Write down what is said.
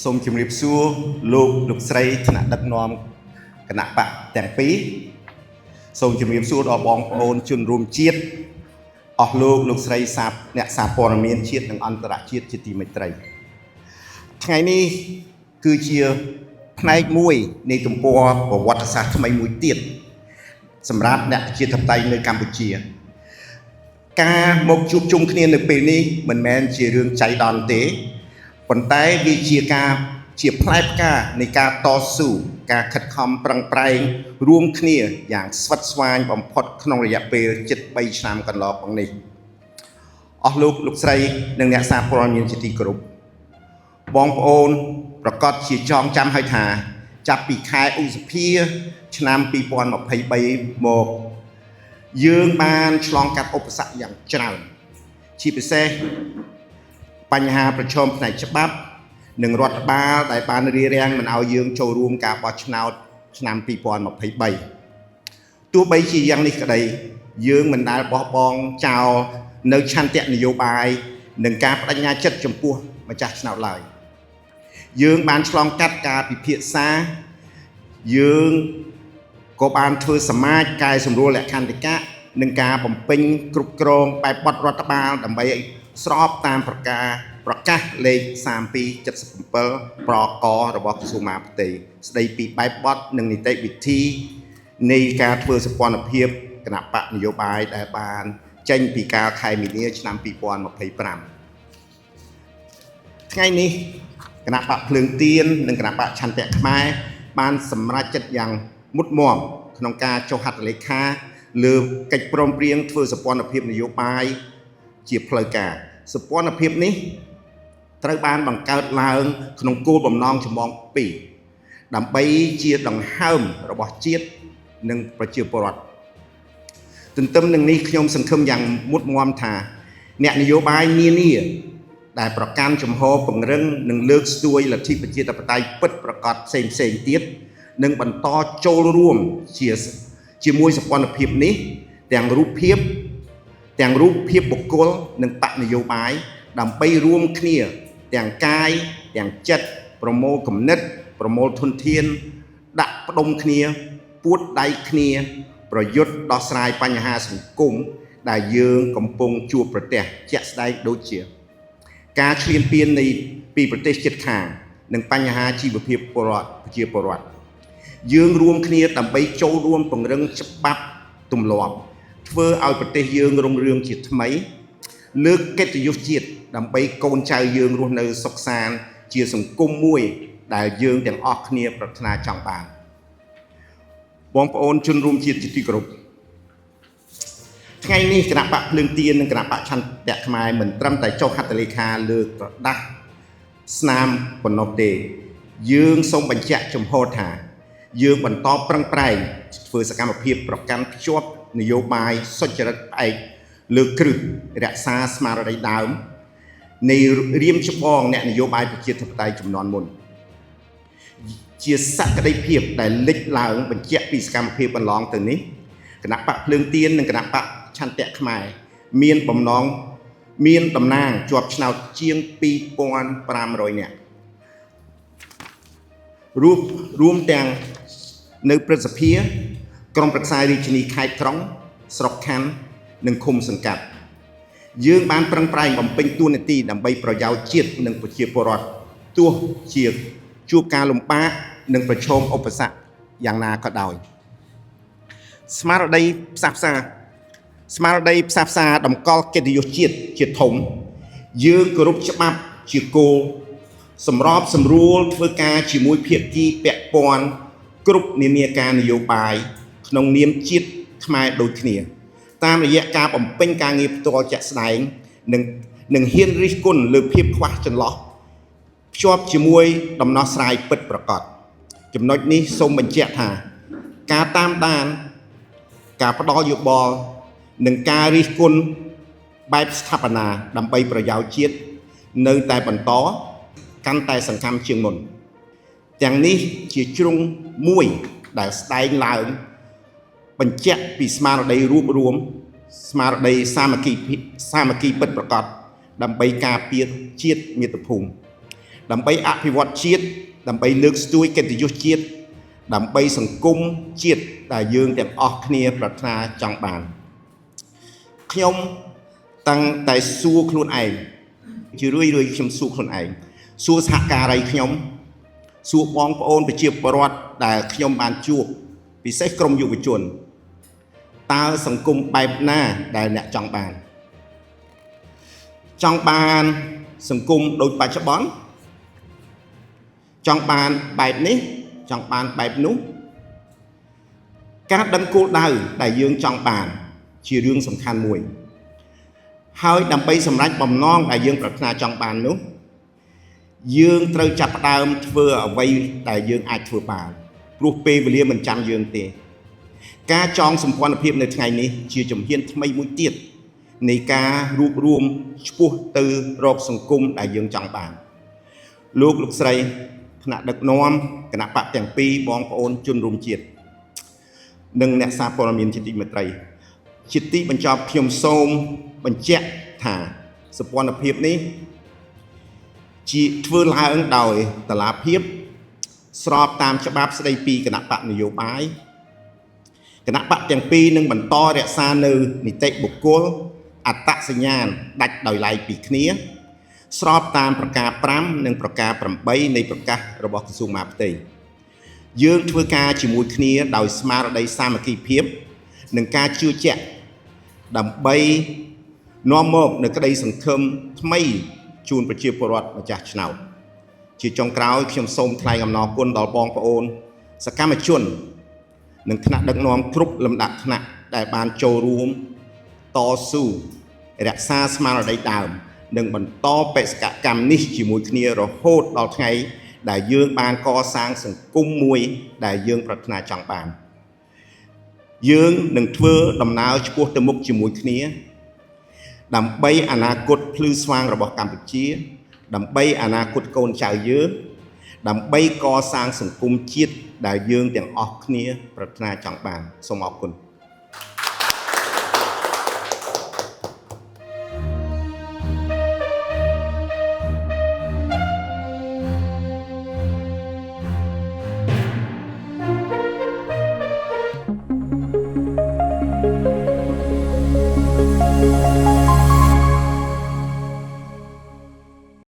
សូមជម្រាបសួរលោកលោកស្រីថ្នាក់ដឹកនាំគណបក្សទាំងពីរសូមជម្រាបសួរដល់បងប្អូនជនរួមជាតិអស់លោកលោកស្រីសាបអ្នកសារព័ត៌មានជាតិនិងអន្តរជាតិជាទីមេត្រីថ្ងៃនេះគឺជាផ្នែកមួយនៃទំព័រប្រវត្តិសាស្ត្រថ្មីមួយទៀតសម្រាប់អ្នកប្រជាធិបតេយ្យនៅកម្ពុជា ការមកជួបជុំគ្នានៅពេលនេះមិនមែនជារឿងចៃដន្យទេប៉ុន្តែវាជាការជាផ្លែផ្កានៃការតស៊ូការខិតខំប្រឹងប្រែងរួមគ្នាយ៉ាងស្វិតស្វាញបំផុតក្នុងរយៈពេលជិត3ឆ្នាំកន្លងមកនេះអស់លោកលោកស្រីនិងអ្នកសារព័ត៌មានជាទីគោរពបងប្អូនប្រកាសជាចងចាំហើយថា ចាប់ពីខែឧសភាឆ្នាំ2023មកយើងបានឆ្លងកាត់ឧបសគ្គយ៉ាងច្រើនជាពិសេសបញ្ហាប្រឈមផ្នែកច្បាប់និងរដ្ឋបាលដែលបានរារាំងមិនឲ្យយើងចូលរួមការបោះឆ្នោតឆ្នាំ2023ទោះបីជាយ៉ាងនេះក្តីយើងមិនដែលបោះបង់ចោលនៅឆន្ទៈនយោបាយនិងការបដិញ្ញាចិត្តចំពោះម្ចាស់ឆ្នោតឡើយយើងបានឆ្លងកាត់ការពិភាក្សាយើងក៏បានធ្វើសមាជកែសម្រួលលក្ខន្តិកៈនិងការបំពេញគ្រប់គ្រងបែបបទរដ្ឋបាលដើម្បីឲ្យស្របតាមប្រការប្រកាសលេខ3277ប្រករបស់ក្រសួងមហាផ្ទៃស្ដីពីបែបបទនិងនីតិវិធីនៃការធ្វើសម្ព័ន្ធភាពគណបក្សនយោបាយដែលបានចេញពីកាលខែមីនាឆ្នាំ2025ថ្ងៃនេះគណបក្សភ្លើងទៀននិងគណបក្សឆន្ទៈខ្មែរបានសម្រេចចិត្តយ៉ាងមុតមមក្នុងការចុះហត្ថលេខាលើកិច្ចព្រមព្រៀងធ្វើសម្ព័ន្ធភាពនយោបាយជាផ្លូវការសម្ព័ន្ធភាពនេះត្រូវបានបង្កើតឡើងក្នុងគោលបំណងចម្បងពីរដើម្បីជាដង្ហើមរបស់ជាតិនិងប្រជាពលរដ្ឋទន្ទឹមនឹងនេះខ្ញុំសង្ឃឹមយ៉ាងមុតមមថាអ្នកនយោបាយនានាដែលប្រកាន់ជំហរពង្រឹងនិងលើកស្ទួយលទ្ធិប្រជាធិបតេយ្យពិតប្រាកដផ្សេងផ្សេងទៀតនឹងបន្តចូលរួមជាមួយសម្ព័ន្ធភាពនេះទាំងរូបភាពបុគ្គលនិងបក្សនយោបាយដើម្បីរួមគ្នាទាំងកាយទាំងចិត្តប្រមូលគំនិតប្រមូលធនធានដាក់ផ្ដុំគ្នាពួតដៃគ្នាប្រយុទ្ធដោះស្រាយបញ្ហាសង្គមដែលយើងកំពុងជួបប្រទះជាក់ស្ដែងដូចជាការឈ្លានពាននៃពីប្រទេសជិតខាងនិងបញ្ហាជីវភាពពលរដ្ឋប្រជាពលរដ្ឋយើងរួមគ្នាដើម្បីចូលរួមពង្រឹងច្បាប់ទម្លាប់ធ្វើឲ្យប្រទេសយើងរុងរឿងជាថ្មីលើកកិត្តិយសជាតិដើម្បីកូនចៅយើងរស់នៅសុខសាន្តជាសង្គមមួយដែលយើងទាំងអស់គ្នាប្រាថ្នាចង់បានបងប្អូនជនរួមជាតិជាទីគោរពថ្ងៃនេះគណបក្សភ្លើងទៀននិងគណបក្សឆន្ទៈខ្មែរមិនត្រឹមតែចុះហត្ថលេខាលើក្រដាសស្នាមប៉ុណ្ណោះទេយើងសូមបញ្ជាក់ជំហរថាយើងបន្តប្រឹងប្រែងធ្វើសកម្មភាពប្រកាន់ភ្ជាប់នយោបាយសុចរិតផ្អែកលើគ្រឹះរក្សាស្មារតីដើមនៃរៀមច្បងអ្នកនយោបាយប្រជាធិបតេយ្យចំនួនមុនជាសក្តិភាពដែលលេចឡើងបញ្ជាក់ពីសកម្មភាពកន្លងទៅនេះគណបក្សភ្លើងទៀននិងគណបក្សឆន្ទៈខ្មែរមានបំណងមានតំណាងជាប់ឆ្នោតជាង2500នាក់រួមទាំងនៅព្រឹទ្ធសភាក្រុមប្រឹក្សារាជធានីខេត្តក្រុងស្រុកខណ្ឌនិងឃុំសង្កាត់យើងបានប្រឹងប្រែងបំពេញតួនាទីដើម្បីប្រយោជន៍ជាតិនិងប្រជាពលរដ្ឋទោះជាជួបការលំបាកនិងប្រឈមឧបសគ្គយ៉ាងណាក៏ដោយស្មារតីផ្សះផ្សាស្មារតីផ្សះផ្សាតម្កល់កិត្តិយសជាតិជាធំយើងគោរពច្បាប់ជាគោលសម្របសម្រួលធ្វើការជាមួយភាគីពាក់ព័ន្ធគ្រប់នានាការនយោបាយក្នុងនាមជាតិខ្មែរដូចគ្នាតាមរយៈការបំពេញការងារផ្ទាល់ជាក់ស្ដែងនិងហ៊ានរិះគន់លើភាពខ្វះចន្លោះភ្ជាប់ជាមួយដំណោះស្រាយពិតប្រាកដចំណុចនេះសូមបញ្ជាក់ថាការតាមដានការផ្ដល់យោបល់និងការរិះគន់បែបស្ថាបនាដើម្បីប្រយោជន៍ជាតិនៅតែបន្តកាន់តែសកម្មជាងមុនទាំងនេះជាជ្រុងមួយដែលស្ដែងឡើងបញ្ជាក់ពីស្មារតីរួបរួមស្មារតីសាមគ្គីពិតប្រាកដដើម្បីការពារជាតិមាតុភូមិ ដើម្បីអភិវឌ្ឍជាតិដើម្បីលើកស្ទួយកិត្តិយសជាតិដើម្បីសង្គមជាតិដែលយើងទាំងអស់គ្នាប្រាថ្នាចង់បានខ្ញុំតាំងតែសួរខ្លួនឯងជារឿយៗខ្ញុំសួរខ្លួនឯងសួរសហការីខ្ញុំសួរបងប្អូនប្រជាពលរដ្ឋដែលខ្ញុំបានជួបពិសេសក្រុមយុវជនតើសង្គមបែបណាដែលអ្នកចង់បានចង់បានសង្គមដូចបច្ចុប្បន្នចង់បានបែបនេះចង់បានបែបនោះការដឹងគោលដៅដែលយើងចង់បានជារឿងសំខាន់មួយហើយដើម្បីសម្រេចបំណងដែលយើងប្រាថ្នាចង់បាននោះយើងត្រូវចាប់ផ្ដើមធ្វើអ្វីដែលយើងអាចធ្វើបានព្រោះពេលវេលាមិនចាំយើងទេការចងសម្ព័ន្ធភាពនៅថ្ងៃនេះជាជំហានថ្មីមួយទៀតនៃការរួបរួមឆ្ពោះទៅរកសង្គមដែលយើងចង់បានលោកលោកស្រីថ្នាក់ដឹកនាំគណបក្សទាំងពីរបងប្អូនជនរួមជាតិនិងអ្នកសារព័ត៌មានជាទីមេត្រីជាទីបញ្ចប់ខ្ញុំសូមបញ្ជាក់ថាសម្ព័ន្ធភាពនេះជាធ្វើឡើងដោយតឡាភាពស្របតាមច្បាប់ស្តីពីគណបក្សនយោបាយគណបក្សទាំងពីរនឹងបន្តរក្សានៅនីតិបុគ្គលអត្តសញ្ញាណដាច់ដោយឡែកពីគ្នាស្របតាមប្រការ5និងប្រការ8នៃប្រកាសរបស់ក្រសួងមហាផ្ទៃយើងធ្វើការជាមួយគ្នាដោយស្មារតីសាមគ្គីភាពនិងការជឿជាក់ដើម្បីនាំមកនូវក្តីសង្ឃឹមថ្មីជូនប្រជាពលរដ្ឋម្ចាស់ឆ្នោតជាចុងក្រោយខ្ញុំសូមថ្លែងអំណរគុណដល់បងប្អូនសកម្មជននិងថ្នាក់ដឹកនាំគ្រប់លំដាប់ថ្នាក់ដែលបានចូលរួមតស៊ូរក្សាស្មារតីដើមនិងបន្តបេសកកម្មនេះជាមួយគ្នារហូតដល់ថ្ងៃដែលយើងបានកសាងសង្គមមួយដែលយើងប្រាថ្នាចង់បានយើងនឹងធ្វើដំណើរឆ្ពោះទៅមុខជាមួយគ្នាដើម្បីអនាគតភ្លឺស្វាងរបស់កម្ពុជាដើម្បីអនាគតកូនចៅយើងដើម្បីកសាងសង្គមជាតិដែលយើងទាំងអស់គ្នាប្រាថ្នាចង់បានសូមអរគុណ។